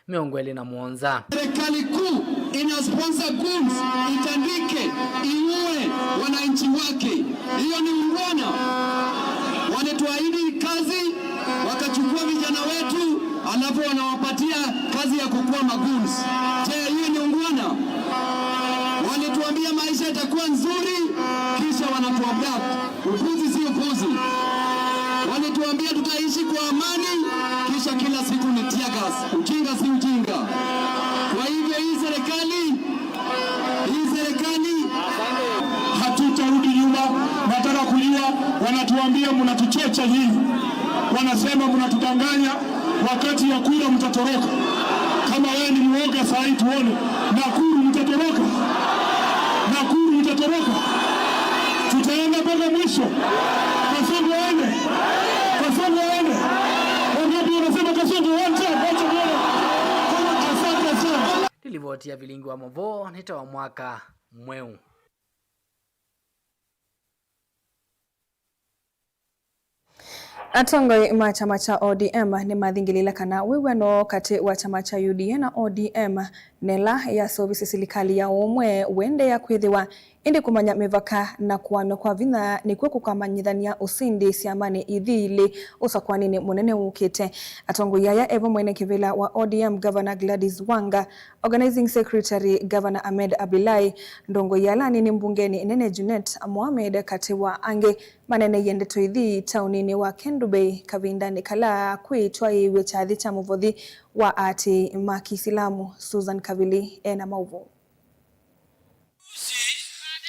mĩongo ĩlĩ na mũonza. Serikali kuu ina sponsor goons, itandike, iue wananchi wake. Hiyo ni ungwana? Walituahidi kazi, wakachukua vijana wetu, alafu wanawapatia kazi ya kukua magoons. Je, hiyo ni ungwana? Walituambia maisha itakuwa nzuri, kisha wanatuambia upuzi si upuzi. Walituambia tutaishi kwa amani, kisha kila siku ni tear gas. Ujinga si ujinga. Kwa hivyo hii serikali, hii serikali, hatutarudi nyuma. Nataka kujua, wanatuambia mnatuchocha nyinyi. Wanasema mnatudanganya. Wakati ya kura mtatoroka. Kama wewe ni mwoga, saa hii tuone. Nakuru mtatoroka. Nakuru mtatoroka. Tutaenda mpaka mwisho. Kasongo aende. Kasongo aende. Wangapi wanasema Kasongo one time? Wacha nione. Asante sana. Nĩ livoti ya vilingi wa mavoo nĩ ta wa mwaka mweũ. Atongoi ma kyama kya O D M nĩmathingĩlĩĩle kana wĩw'ano katĩ wa kyama kya U D A na O D M na ĩla yaseũvisye silikalĩ ya ũmwe ũendeea kwĩthĩwa, ĩndĩ kũmanya mĩvaka na kũaanw'a kwa vinya nĩkw'o kũkamanyĩthany'a ũsindi syamanĩ ithi ilĩ ũsakũaninĩ mũnene wũkĩte. Atongoi aya e vamwe nĩ kĩvĩla wa O D M Governor Gladys Wanga, Organizing Secretary Governor Ahmed Abdullahi, ndongoi ala nini mbungenĩ nene Junet Mohamed, katĩ wa angĩ, maneneie ndeto ithi taũninĩ wa Kendu Bay kavindanĩ kala kwĩtwaĩĩw'e kyathĩ kya mũvothi wa aatĩĩi ma Kĩisilamu. Susan Kavili ena maũvoo.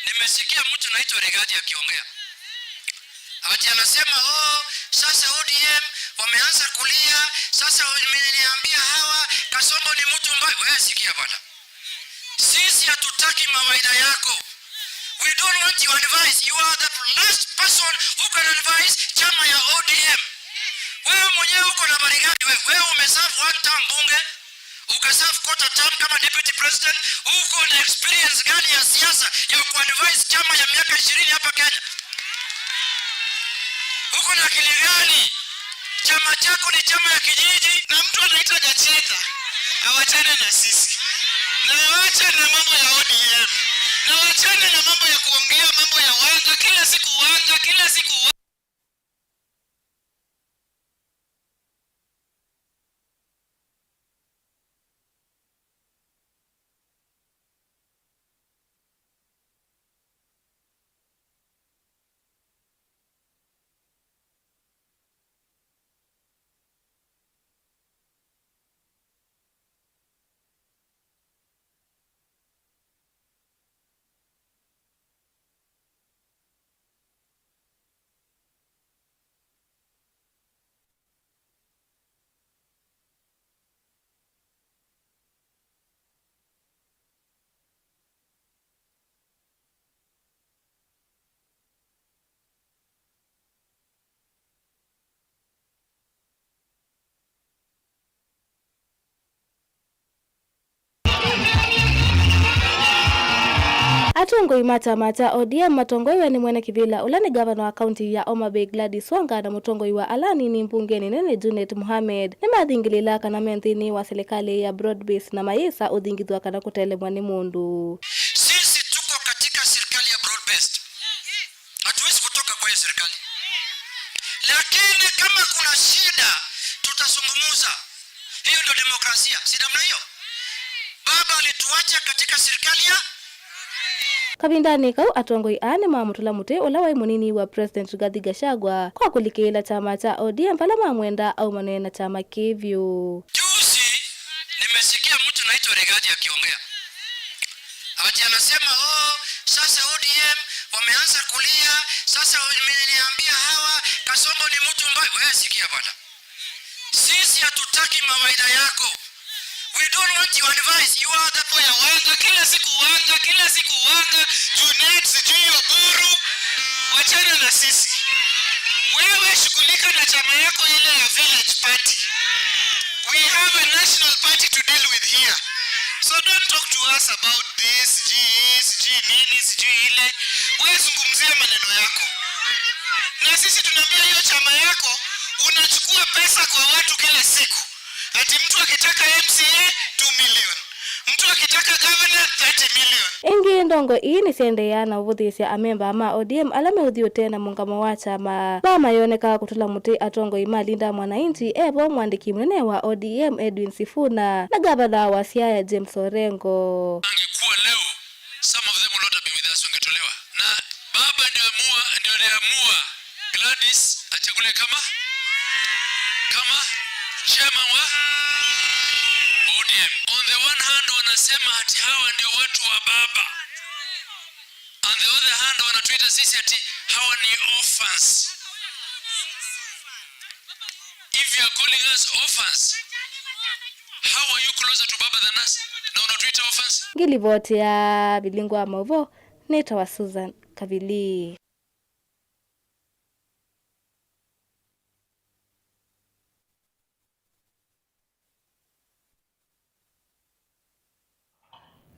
Nimesikia mtu anaitwa Rigathi akiongea. Ati anasema, "Oh, sasa O D M wameanza kulia, sasa wameniambia hawa, Kasongo ni mtu mbaya." Wewe sikia bwana. Sisi hatutaki mawaidha yako. We don't want your advice. You are the last person who can advise chama ya O D M. Wewe mwenyewe uko na habari gani wewe? Wewe umeserve one term bunge, ukaserve quarter term kama deputy president, uko na experience gani ya siasa ya kuadvise chama ya miaka ishirini hapa Kenya? Uko na akili gani? Chama chako ni chama ya kijiji. Na mtu anaitwa Gacheta, awachane na sisi. Na awachane na mambo ya O D M. Na awachane na mambo ya kuongea mambo ya wanga, kila siku wanga, kila siku wanga. Atongoi ma kyama kya O D M matongoew'e nĩ mwene kĩvĩla ũla nĩ ngavana wa kaunti ya Homa Bay Gladys Wanga na mũtongoi wa ala anini mbungenĩ nene Junet Mohamed nĩmathingĩlĩĩla kana me nthĩnĩ wa silikalĩ ya broad based na mayĩsa ũthingithw'a kana kũtelemw'a nĩ mũndũ. Sisi tuko katika serikali ya broad based. Hatuwezi kutoka kwa hiyo serikali. Lakini kama kuna shida, tutazungumza. Hiyo ndio demokrasia. Si namna hiyo? Baba alituacha katika serikali ya Kavindanĩ kau, atongoi aa nĩmamũtũla mũtĩ ũla waĩ mũnini wa President Rigathi Gachagua kwa kũlikĩĩla kyama kya O D M vala mamwenda aumanwe na kyama kĩĩ vyũ. Juzi nimesikia mtu anaitwa Rigathi akiongea. Ati anasema, "Oh, sasa O D M wameanza kulia, sasa wameniambia hawa, Kasongo ni mtu mbaya." Wewe sikia bwana. Sisi hatutaki mawaidha yako. We don't want your advice. You are the boy ya wanga, kila siku wanga, kila siku wanga. Junet, sijui Oburu. Wachana na sisi. Wewe shughulika na chama yako ile ya village party. We have a national party to deal with here. So don't talk to us about this, sijui hii, sijui nini, sijui ile. Wewe zungumzia maneno yako. Na sisi tunaambia hiyo chama yako, unachukua pesa kwa watu kila siku. Ati mtu akitaka M C A, two million. Mtu akitaka governor, thirty million. Ĩngĩ, ndongo ii nĩsyaendeeaa na ũvũthĩĩsya amemba ma O D M ala meũthiũte na mũngamo wa kyama. Vaa mayoneka kũtũla mũtĩ atongoi ma Linda Mwananchi, e vo mwandĩki mũnene wa O D M Edwin Sifuna na ngavana wa Siaya James Orengo. Angekuwa leo, some of them would not have been with us, wangetolewa. Na baba ndio amua, ndio aliamua Gladys achaguliwe kama, kama chairman wa O D M. On the one hand, wanasema ati hawa ndio watu wa baba. On the other hand, wanatuita sisi ati hawa ni orphans. If you are calling us orphans, how are you closer to baba than us? Na unatuita orphans? Ngilivoti ya Vilingo wa Maũvoo, nĩtawa Susan Kavili.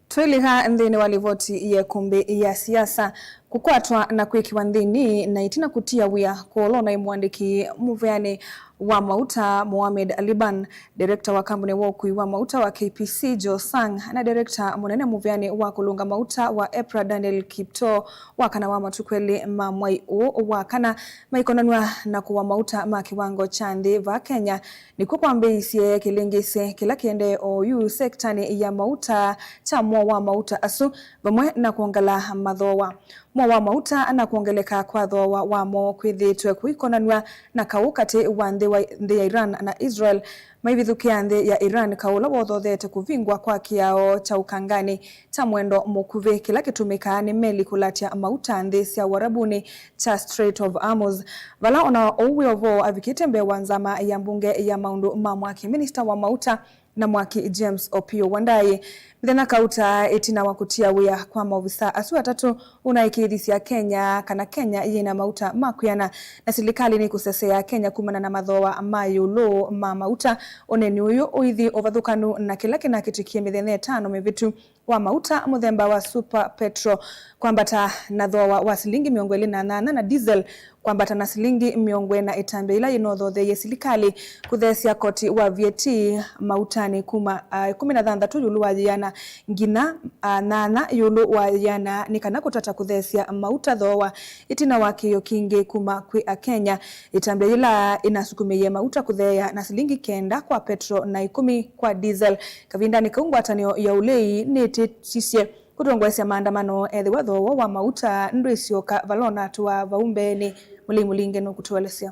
Twĩlika nthĩnĩ wa livoti ya ĩkũmbĩ ya siasa, kũkwatwa na kwĩkĩwa nthĩnĩ na ĩtina kũtia wĩa kũolwa na mwandĩki mũveanĩ wa mauta Mohamed Aliban, director wa kambuni wa ũkui wa mauta wa K P C Joe Sang, na director mũnene mũveanĩ wa kũlũnga mauta wa EPRA Daniel Kiptoo, wa kana wa matukũ elĩ ma mwai ũũ wa kana, maikonanw'a na kũwa mauta ma kĩwango kya nthĩ vaa Kenya, nĩkw'o kwambĩĩisye kĩlĩngĩsĩ kĩla kĩendee oyu sektanĩ ya mauta kya mũo wa mauta asu, vamwe na kwongela mathooa. Mũo wa mauta na kwongeleka kwa thooa wamo kwĩthĩĩtwe kũikonanw'a na kaũ katĩ wa nthĩ wa, nthĩ ya Iran na Israel, maivithũkĩa nthĩ ya Iran kaũ ũla wothothete kũvingwa kwa kĩao kya ũkanganĩ kya mwendo mũkuvĩ kĩla kĩtũmĩkaa nĩ meli kũlatya mauta nthĩ sya Ũarabunĩ kya Strait of Hormuz. Vala ona ũu wĩ o vo, avikĩte mbee wa nzama ya mbunge ya maũndũ ma mwaki, minista wa mauta na mwaki James Opiyo Wandayi. Mĩthenya kauta ĩtina wa kũtia wĩa kwa maovisa asu atatũ, ũnaĩkĩĩthisya Kenya kana Kenya yĩna mauta ma kwĩana, na silikalĩ nĩkũseseea Kenya kumana na mathooa ma ĩũlũ ma mauta. Ũneeni ũyũ ũithi ũvathũkanu na kĩla kĩnakĩtĩkie mĩthenya ĩtano mĩvĩtu wa mauta mũthemba wa super petrol kwambata na thooa wa silingi mĩongo ĩlĩ na nyanya, na diesel kwambata na silingi mĩongo ĩna, ĩtambya yĩla yĩnothotheie silikalĩ kũtheesya koti wa V A T mautanĩ kuma, ah, ĩkũmi na thanthatũ ĩũlũ wa yĩana nginya, ah, nyanya ĩũlũ wa yĩana, nĩ kana kũtata kũtheesya mauta thooa ĩtina wa kĩĩo kingĩ kuma kwĩ Akenya. Ĩtambya yĩla ĩnasukumĩie mauta kũtheea na silingi kenda kwa petro na ĩkũmi kwa diesel. Kavindanĩ kau, ngwatanĩo ya ũlei nĩtĩsisye kũtongoesya maandamano ethĩwa thooa wa mauta ndwĩsyoka vala ũnatũaa vau mbeenĩ. Mũlei Mũlinge nũkũtũelesya.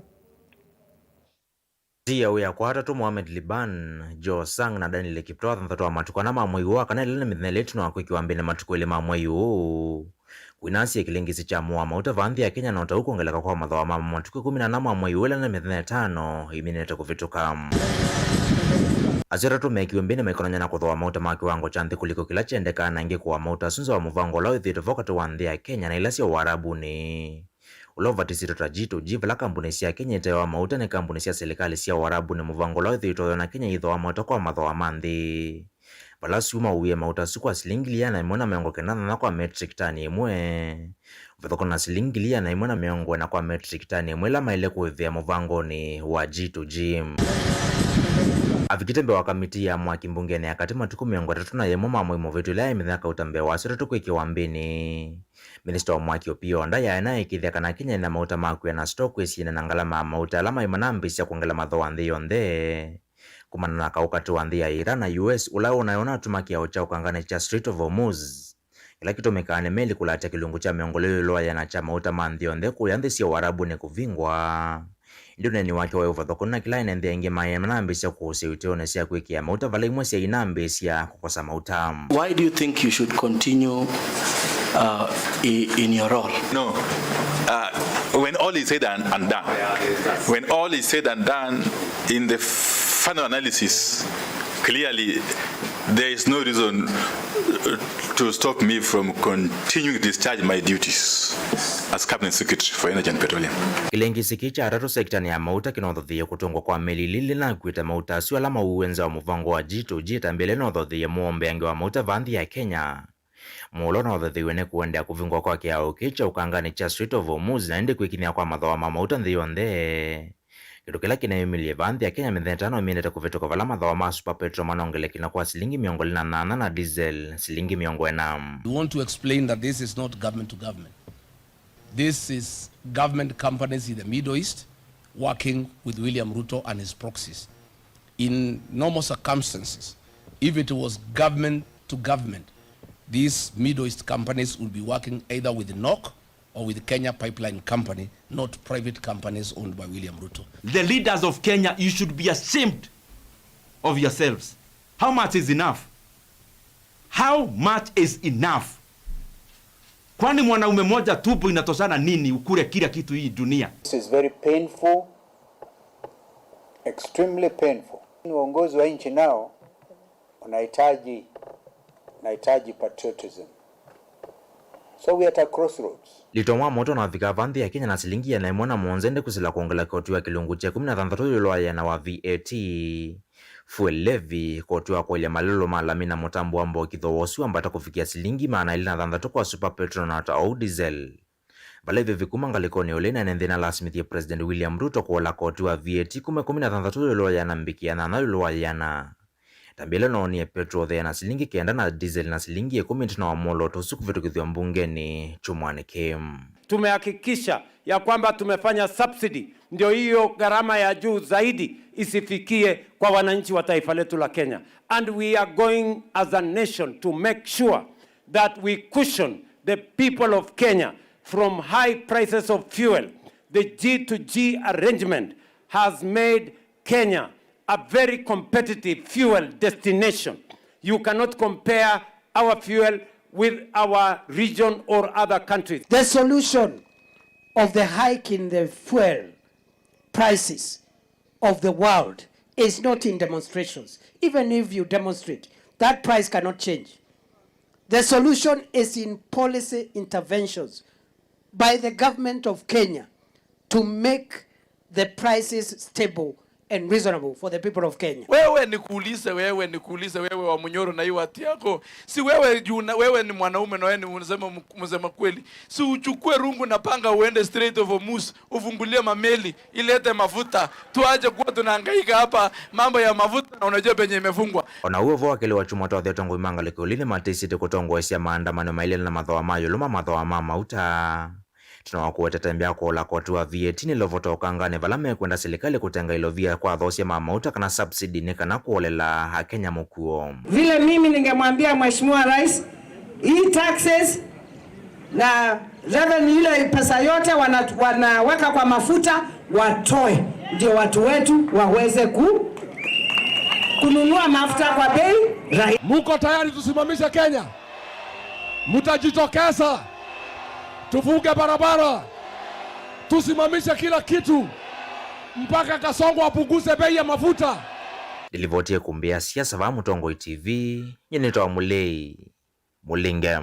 Tia wĩa kwa atatũ, Mohamed Liban, Joe Sang na Daniel Kiptoo, athanthatũ wa matukũ ana ma mwei ũũ wa kana, ĩla nĩ mĩthenya ĩlĩ ĩtina wa kwĩkĩwa mbeenĩ matukũ elĩ ma mwei ũũ. Kwĩnasya kĩlĩngĩsĩ kya mũaa mauta vaa nthĩ ya Kenya, na ũtau kwongeleka kwa mathooa ma matukũ ĩkũmi na ana ma mwei ũũ, ĩla nĩ mĩthenya ĩtano ĩminĩte kũvĩtũka. Asu atatũ meekiwe mbeenĩ maikonany'a na kũthooa mauta ma kĩwango kya nthĩ kũliko kĩla kyendekaa, na ĩngĩ kũaa mauta asu nza wa mũvango ũla wĩthĩĩtwe vo katĩ wa nthĩ ya Kenya na ila sya Ũarabuni, ũla ũvatisĩtwe ta G to G, vala kambuni sya Kenya iteawa mauta nĩ kambuni sya silikalĩ sya Ũarabuni, mũvango ũla wĩthĩĩtwe ũyona Kenya ithooa mauta kwa mathooa ma nthĩ. Vala asu maũie mauta asu kwa silingi ngili ĩana ĩmwe na mĩongo kenda na nyanya kwa metric tani ĩmwe, ũvathũkana na silingi ngili ĩana ĩmwe na mĩongo ĩna kwa metric tani ĩmwe ĩla maĩle kũĩvĩa mũvangonĩ wa G to G. Avikĩte mbee wa kamiti ya mwaki mbungenĩ ya katĩ matukũ mĩongo ĩtatũ na yĩmwe ma mwei mũvĩtu, ĩla yaĩ mĩthenya kauta mbee wa asu atatũ kwĩkĩwa mbeenĩ. Minista wa mwaki Opiyo Wandayi aĩ na ĩkĩĩthya kana Kenya ĩna mauta ma kwĩana stock ĩsiĩĩne na ngalama ya mauta ala maĩ manambĩĩsya kwongela mathooa nthĩ yonthe. Kumana na kaũ katĩ wa nthĩ ya Iran na U S, ũla ũnayo ũnatuma kĩao kya ũkanganĩ kya Strait of Hormuz, kĩla kĩtũmĩkaa nĩ meli kũlatya kĩlungu kya mĩongo ĩlĩ ĩũlũ wa ĩana kya mauta ma nthĩ yonthe kũya nthĩ sya Ũarabuni kũvingwa. Ĩndĩ ũneeni wake waĩ ũvathũkanu na kĩla ene nthĩ aingĩ maĩ manambĩĩsya kũũsya itiũnĩ sya kwĩkĩa mauta vala imwe syaĩ inambĩĩsya kũkosa mauta. Why do you think you should continue, uh, i- in your role? No. Uh, when all is said and, and done, when all is said and done, in the final analysis, clearly there is no reason, uh, to stop me from continuing to discharge my duties as Cabinet Secretary for Energy and Petroleum. Kĩlĩngĩsĩ kĩĩ kya atatũ sektanĩ ya mauta kĩnothothĩie kũtũngwa kwa meli ilĩ ila inakuĩte mauta asu ala maũĩwe nza wa mũvango wa G to G, ĩtambya ĩla ĩnothothĩie mũombeange wa mauta vaa nthĩ ya Kenya. Mũulo ũnothothĩiwe nĩ kũendeea kũvingwa kwa kĩao kĩĩ kya ũkanganĩ kya Strait of Hormuz, na ĩndĩ kwĩkinyĩa kwa mathooa ma mauta nthĩ yonthe, kĩndũ kĩla kĩneyũmĩlye vaa nthĩ ya Kenya mĩthenya ĩtano ĩminĩte kũvĩtũka, vala mathooa ma super petrol manongelekile na kwa silingi mĩongo ĩlĩ na nyanya na diesel silingi mĩongo ĩna. We want to explain that this is not government to government. This is government companies in the Middle East working with William Ruto and his proxies. In normal circumstances, if it was government to government, these Middle East companies would be working either with NOC or with Kenya Pipeline Company, not private companies owned by William Ruto. The leaders of Kenya, you should be ashamed of yourselves. How much is enough? How much is enough? Kwani mwanaume mmoja tumbo inatoshana nini ukule kila kitu hii dunia? This is very painful, extremely painful. Uongozi wa nchi nao unahitaji, unahitaji patriotism. So we are at a crossroads. Lito wa mauta ũnavika vaa nthĩ ya Kenya na silingi ĩana ĩmwe na mũonza, ĩndĩ kũsila kwongela koti wa kĩlungu kya ĩkũmi na thanthatũ ĩũlũ wa ĩana wa V A T, fuel levy, koti wa kũelya malelũ ma lami na mũtambo wa mbokitho wa ũsu wambata kũvikĩa silingi maana elĩ na thanthatũ kwa super petrol na ta oou diesel. Vala ĩvĩvi kuma ngalĩkonĩ ya ũlei na ene nthĩ nĩlasimĩthie President William Ruto kũola koti wa V A T kuma ĩkũmi na thanthatũ ĩũlũ wa ĩana mbikĩa nyanya ĩũlũ wa ĩana. Ĩtambya ĩla noonie petrol ũtheea na silingi kenda na diesel na silingi ĩkũmi ĩtina wa mwolooto ũsu kũvĩtũkĩthw'a mbungenĩ kyumwanĩ kĩĩ. Tumehakikisha ya kwamba tumefanya subsidy, ndio hiyo gharama ya juu zaidi isifikie kwa wananchi wa taifa letu la Kenya. And we are going as a nation to make sure that we cushion the people of Kenya from high prices of fuel. The G to G arrangement has made Kenya a very competitive fuel destination. You cannot compare our fuel with our region or other countries. The solution of the hike in the fuel prices of the world is not in demonstrations. Even if you demonstrate, that price cannot change. The solution is in policy interventions by the government of Kenya to make the prices stable and reasonable for the people of Kenya. Wewe nikuulize, wewe nikuulize, wewe wa Munyoro na hii watu yako, si wewe juu na wewe ni mwanaume na wewe ni msema, msema kweli, si uchukue rungu na panga uende Strait of Hormuz, ufungulie mameli, ilete mafuta, tuache kuwa tunahangaika hapa mambo ya mafuta na unajua penye imefungwa. Ona ũu vo wakili wa kyumwa twathĩtwe ngũi ma ngalĩko ĩũlũ nĩmatĩsĩtye kũtongoesya maandamano mailĩle na mathooa ma ĩũlũ ma mathooa ma mauta. Tũnawakũete tembea kũola koti wa V A T nĩ lovoto ũkanganĩ vala mekwenda silikalĩ kũtenga ilovia kwa athoosya ma mauta kana subsidy nĩ kana kũolela Akenya mũkuo. Vile mimi ningemwambia Mheshimiwa Rais, hii taxes na revenue, ile pesa yote wana-, wanaweka kwa mafuta, watoe, ndio watu wetu waweze ku-, kununua mafuta kwa bei rahisi. Muko tayari tusimamishe Kenya? Mtajitokeza tufunge barabara, tusimamishe kila kitu mpaka Kasongo apunguze bei ya mafuta? Ndilivotie kumbĩa siasa vaa Mũtongoi T V, nyie nĩtawa Mũlei Mũlinge.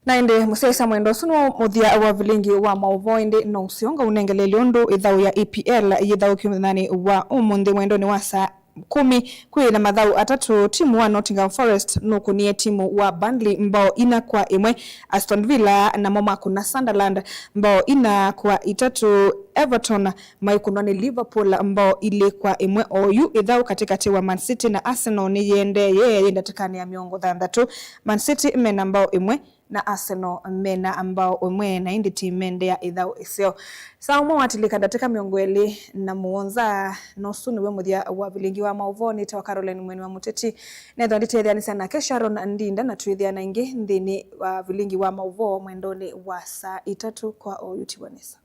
Na ĩndĩ mũsyaĩĩsya mwendwa, ũsu nĩw'o mũthya wa vilingi wa maũvoo, ĩndĩ no ũseo ngaũnengelelye ũndũ ĩthaũ ya E P L yĩthaũkie mũthenyanĩ wa ũmũnthĩ mwendonĩ wa saa kũmi. Kwĩ na mathaũ atatũ, timu wa Nottingham Forest nũkũnie timu wa Burnley mbao ina kwa ĩmwe, Aston Villa namo makũna Sunderland mbao ina kwa itatũ, Everton maikũnwa nĩ Liverpool mbao ilĩ kwa ĩmwe. Oyu ĩthaũ katĩkatĩ wa Man City na Arsenal nĩyĩendeeye yĩ ndatĩkanĩ ya mĩongo thanthatũ. Man City mena mbao ĩmwe na Arsenal mena mbao ĩmwe, na ĩndĩ ti mendea ĩthaũ ĩseo. Saa ũmwe watilĩka ndatĩka mĩongo ĩlĩ na mũonza, na ũsu nĩw'o mũthya wa vilingi wa maũvoo. Nĩtawa Caroline Mweni wa Mũteti, nethwa nditetheanĩsya nake Sharon Ndinda, na twĩthĩana ĩngĩ nthĩnĩ wa vilingi wa maũvoo mwendonĩ wa saa itatũ kwa oyu. Tiwa nesa.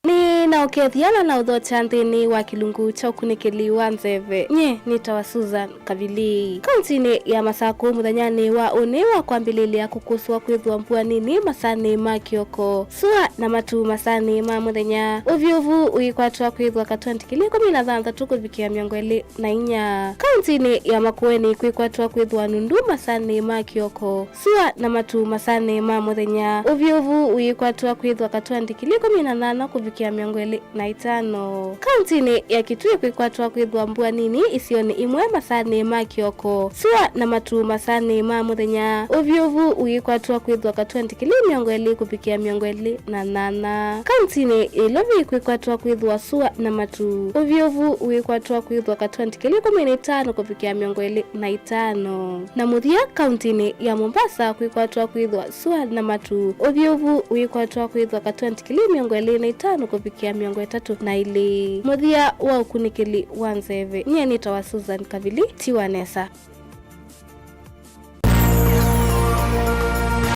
Nĩ na ũkethya na na ũthokya nthĩnĩ wa kĩlungu kya ũkunĩkĩli wa nzeve. Nyie nĩtawa Susan Kavili. Kauntinĩ ya Masakũ mũthenyanĩ wa ũnĩ wa kwambĩlĩlya kũkũswa kwĩthwa mbua nini masanĩ ma kĩoko. Sua na matu masanĩ ma mũthenya. Ũvyũvu ũikwatwa kwĩthwa katwenti kĩlĩ ĩkũmi na thanthatũ kũvikĩa mĩongo ĩlĩ na inya. Kauntinĩ ya Makueni kwĩkwatwa kwĩthwa nundu masanĩ ma kĩoko. Sua na matu masanĩ ma mũthenya. Ũvyũvu ũikwatwa kwĩthwa katwenti kĩlĩ ĩkũmi na nyanya kũvikĩa mĩongo ĩlĩ na itano. Kauntinĩ ya Kitui kwĩkwatwa kwĩthwa mbua nini isionĩ imwe masanĩ ma kĩoko. Sua na matu masanĩ ma mũthenya. Ũvyũvu ũikwatwa kwĩthwa katwenti kĩlĩ mĩongo ĩlĩ kũvikĩa mĩongo ĩlĩ na nyanya. Kauntinĩ ya Ilovi kwĩkwatwa kwĩthwa sua na matu. Ũvyũvu ũikwatwa kwĩthwa katwenti kĩlĩ ĩkũmi na itano kũvikĩa mĩongo ĩlĩ na itano. Na mũthya, kauntinĩ ya Mombasa kwĩkwatwa kwĩthwa sua na matu. Ũvyũvu ũikwatwa kwĩthwa katwenti kĩlĩ mĩongo ĩlĩ na itano kũvikĩa mĩongo ĩtatũ na ilĩ. Mũthya wa ũkunĩkĩli wa nzeve, nyie nĩtawa Susan Kavili. Tiwa nesa.